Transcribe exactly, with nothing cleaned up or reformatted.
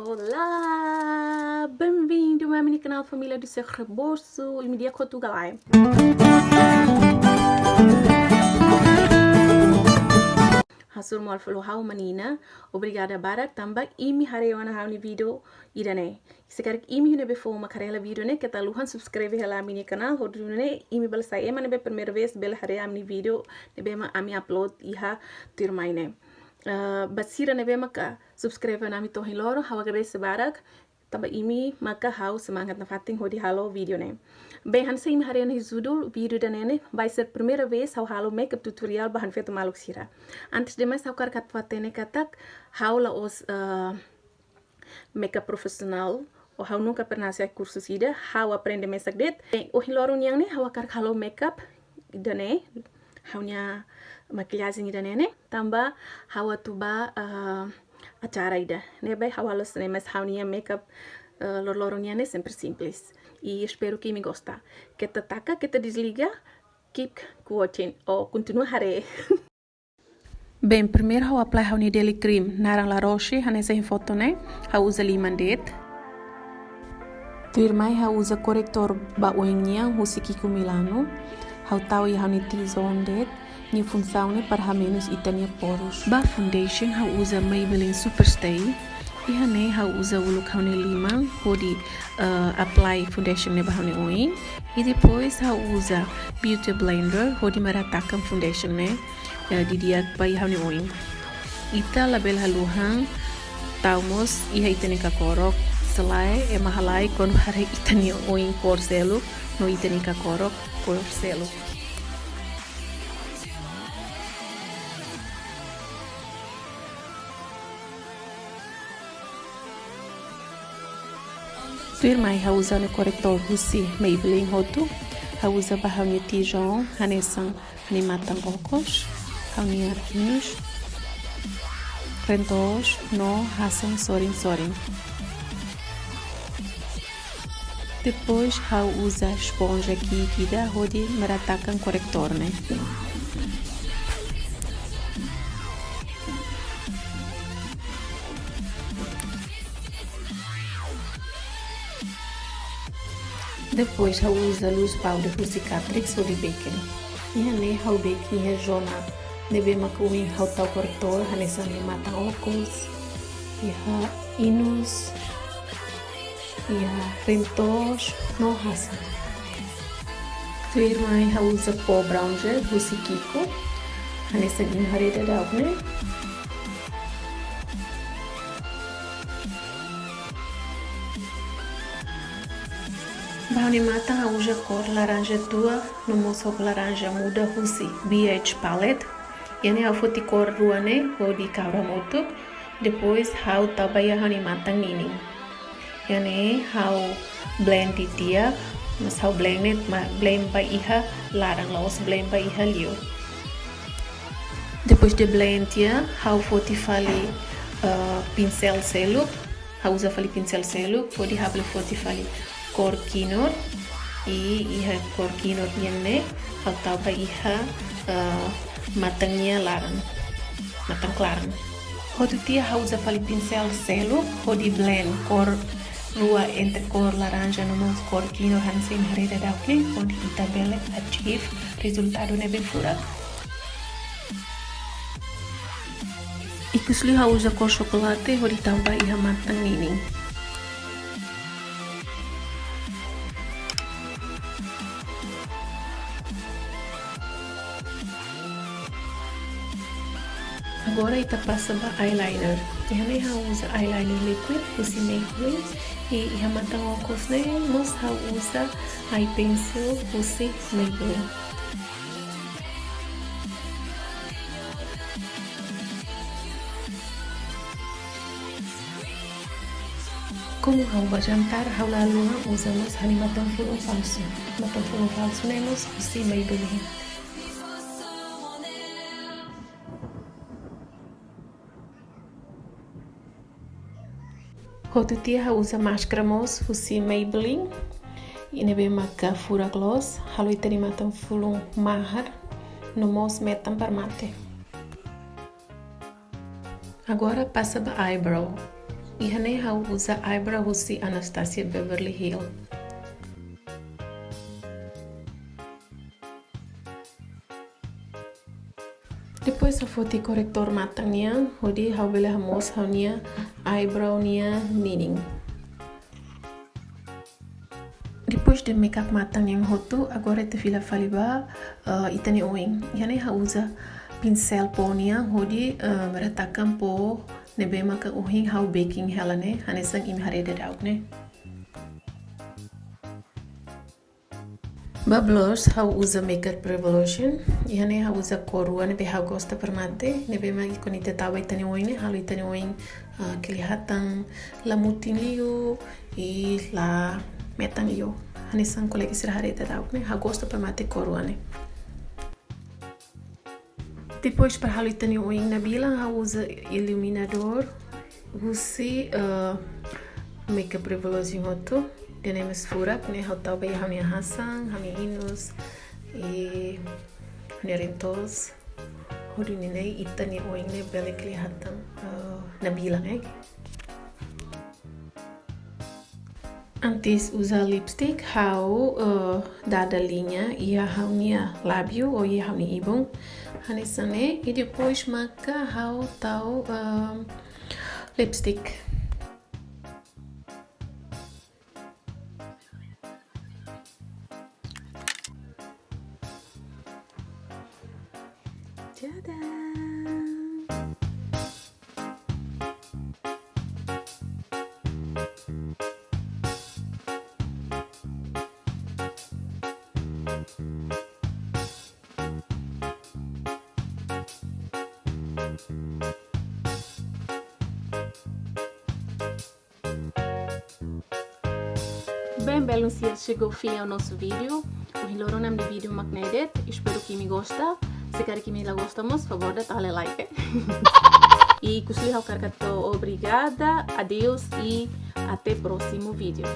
Olá, bem-vindo mai ha'u-nia kanál Família do Seu Rebozo, imi di'ak hotu ka lae? Hasoru malu fali ha'u Manina, obrigada barak tanba imi haree ona ha'u-nia vídeo ida-ne'e. Se karik imi ne'ebé foin mak haree hela vídeo ne'e, keta haluha subscribe hela ami-nia kanál, hodi nune'e imi bele sai ema ne'ebé primeira vez bele haree ami-nia vídeo ne'ebé mak ami upload iha tuirmai ne'e. Ah, ba sira ne'ebé maka subscribe ona ami to'o ohin loron, ha'u agradese barak, tanba imi maka ha'u semangat nafatin hodi halo vídeo ne'e. Bem, hanesan imi haree ona iha judul, vídeo ida-ne'e ne'e vai ser primeira vez ha'u halo makeup tutorial ba ha'u-nia feto-maluk sira. Antes de mais, ha'u hakarak atu hatene katak ha'u la'ós, ah, makeup profissional, ou ha'u nunka pernah hasai kursu ida, ha'u aprende mesak de'it. Bem, ohin loron nian ne'e ha'u hakarak halo makeup ida-ne'e, ha'u-nia makillajen ida-ne'e ne'e, tanba ha'u atu ba, ah, acara ida. Ne'ebé ha'u halo hanesan ne'e, mas ha'u-nia makeup, ah, loroloron nian ne'e sempre simples. I espero que imi gosta. Keta taka, keta desliga, keep watching, ou kontinua haree. Bem, primeiru ha'u apply ha'u-nia daily cream, naran La Roche, hanesan iha foto ne'e, ha'u uza liman de'it. Tuirmai ha'u uza corretor ba oin nian husi Kiko Milano, ha'u tau iha ha'u-nia T-zone de'it, nia funsaun ne'e para hamenus ita-nia porus. Ba foundation ha'u uza Maybelline Superstay, iha ne'e ha'u uza uluk ha'u-nia liman, hodi, eh, apply foundation ne'e ba ha'u-nia oin. I depois ha'u uza Beauty Blender, hodi meratakan foundation ne'e, eh, didi'ak ba iha ha'u-nia oin. Ita labele haluha tau mós iha ita-nia kakorok, se lae ema halai kuandu haree ita-nia oin kór seluk, no ita-nia kakorok kór seluk. Tuirmai ha'u uza ha'u-nia corretor husi Maybelline hotu, ha'u uza ba ha'u-nia T-zone, hanesan ha'u-nia matan okos, ha'u-nia inus, reen-toos, no hasan sorin-sorin. Depois ha'u uza esponja ki'ik ida hodi meratakan corretor ne'e. Depois ha'u uza loose powder husi Catrice hodi bake. Iha ne'e ha'u bake iha zona ne'ebé maka oin ha'u tau corretor, hanesan iha matan okos, iha inus, iha reen-toos no hasan. Tuirmai ha'u uza pó bronzer husi Kiko, hanesan imi haree daudaun ne'e. Ba ha'u-nia matan ha'u uza kór laranja tua, no mós kór laranja muda husi B H palette. Iha ne'e ha'u foti kór rua ne'e hodi kahur hamutuk. Depois ha'u tau ba iha ha'u-nia matan ninin. Iha ne'e ha'u blend tiha, mas ha'u blend ne'e, ma blend ba iha laran, la'ós blend ba iha liur. Depois de blend tiha, ha'u foti fali, eh, pinsel seluk. Ha'u uza fali pinsel seluk, hodi ha'u bele foti fali kór kinur. I iha kór kinur nian ne'e, ha'u tau ba iha, eh, matan nia laran, matan klaran. Hotu tiha ha'u uza fali pinsel seluk, hodi blend kór rua entre kór laranja no mós kór kinur hanesan imi haree daudaun ne'e, hodi ita bele achieve rezultadu ne'ebé furak. Ikus liu ha'u uza kór xokolate hodi tau ba iha matan ninin. Agora ita pasa ba eyeliner. Iha ne'e ha'u uza eyeliner liquid husi Maybelline. I iha matan okos ne'e mós ha'u uza eye pencil husi Maybelline. Komu ha'u ba jantar, ha'u la haluha uza mós ha'u-nia matan-fulun falsu. Matan-fulun falsu ne'e mós husi Maybelline. Hotu tiha ha'u uza máskara mós husi Maybelline. Ida ne'ebé maka furak loos, halo ita-nia matan-fulun mahar, no mós metan para mate. Agora pasa ba eyebrow. Iha ne'e ha'u uza eyebrow husi Anastasia Beverly Hills. Depois ha'u foti koretór matan nian, hodi ha'u bele hamoos ha'u-nia eyebrow nia ninin. Depois de makeup matan nian hotu, agora ita fila fali ba, eh, ita-nia oin. Iha ne'e ha'u uza pinsel pó nian, hodi, eh, ratakan pó ne'ebé maka ohin ha'u baking hela ne'e, hanesan imi haree daudauk ne'e. Ba blush ha'u uza Makeup Revolution. Iha ne'e ha'u uza kór rua ne'ebé ha'u gosta para mate, ne'ebé mak kuandu ita tau ba ita-nia oin ne'e, halo ita-nia oin, ah, kelihatan la mutin liu, i la metan liu. Hanesan kolega sira haree daudauk ne'e, ha'u gosta para mate kór rua ne'e. Depois para halo ita-nia oin nabilan ha'u uza iluminadór husi, eh, Makeup Revolution hotu. Ida-ne'e mós furak ne'e ha'u tau ba iha ha'u-nia hasan, ha'u-nia inus, i ha'u-nia rintos. Hodi nune'e ita-nia oin ne'e bele kelihatan, eh, nabilan, eh. Antes uza lipstick, ha'u, eh, dada liña iha ha'u-nia lábiu ou iha ha'u-nia ibun. Hanesan ne'e, i depois maka ha'u tau, eh, lipstick. Tada! Bem, belun sira, chegou ao fim o nosso vídeo. Ohin loron nia vídeo mak ne'e de'it. Espero que imi gosta. Se karik imi la gosta mós, favór atu halo like. I husi ha'u hakarak atu obrigada, adeus e até próximo vídeo.